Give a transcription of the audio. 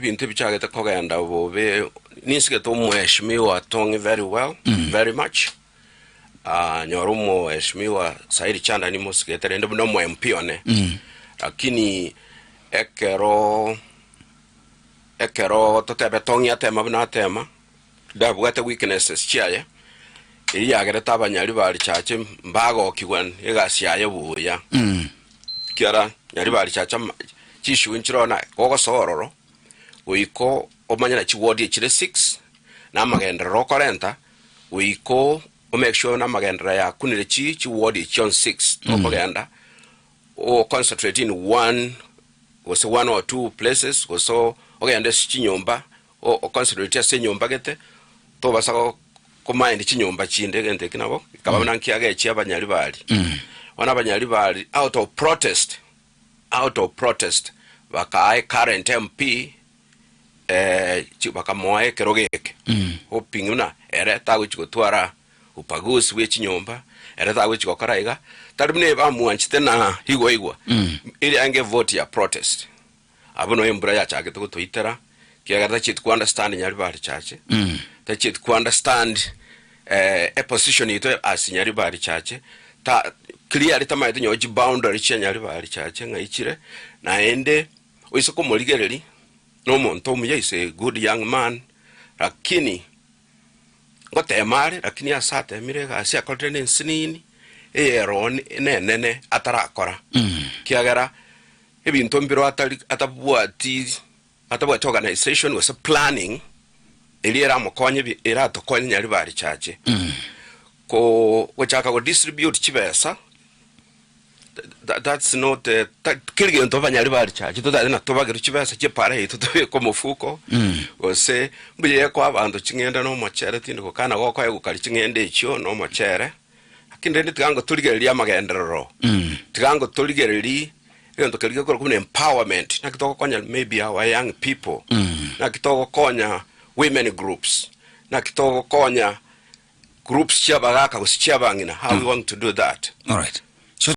Ebinto ebichagete kogenda bobe, ninsigete omweshimiwa Tong'i very well, very much. Ah, nyora omweshimiwa Sairi Chanda nimosigete rende buna omo MP one. Lakini ekero ekero totebe Tong'i atema buna atema, ndabwate weaknesses chiaye, eyio yagerete abanyari ba richache mbagokigwa egasi yaye buya. Ekiagera nyaribari chiacha chishugi nchiroo na gogosoa ororo, goika omanye na chiwodi echire six, na amagenderero okorenta, goika o make sure na amagenderero yakunire chi chiwodi echi chionsi six, tokogenda o concentrate in one gose one or two places, gose ogende ase chinyomba o concentrate ase enyomba gete, tobasa go komind chinyomba chinde egento eki nabo gekaba buna nkiagechia abanyaribari. Bono abanyaribari out of protest, out of protest bakaa ecurrent MP eh, chi bakamoa ekerogo eke hoping buna ere tagochi gotwara ubaguzi bwe chinyomba, ere tagochi gokora iga, tari buna ebamwanchete na igwa igwa, eriange evote ya protest. Abwo nonya embura yachagete gotoitera, ekiagera tachieti ko understand Nyaribari Church, tachieti ko understand eh, eposition yaito as Nyaribari Church, ta clearly tamanyete nonye chiboundary chia Nyaribari Church ng'ai chire, naende oise komorigereria, na omonto omuya is a good young man, lakini ngotema are lakini ase atemire egasi akorire na ensinini, eyero nenene atarakora, ekiagera. Ebinto mbiro atari atabwati atabwati organisation gose planning eria eramokonye ebi eratokonye Nyaribari Church. Ko gochaka go distribute chibesa tha that's not ta keri gento abanyaribari church totari na tobagerwe chibesa chia epara yaito tobeke omofuko gose mbuya ekoa abanto ching'ende na omochere tindi gokana gokoegwa kare ching'ende echio na omochere. Lakini rende tiga ngotorigererie amagenderero, tiga ngotorigererie egento keria gekorokwa buna empowerment, naki togokonya maybe our young people, naki togokonya women groups, naki togokonya groups chia abagaka gose chia abang'ina, how we going to do that? Alright.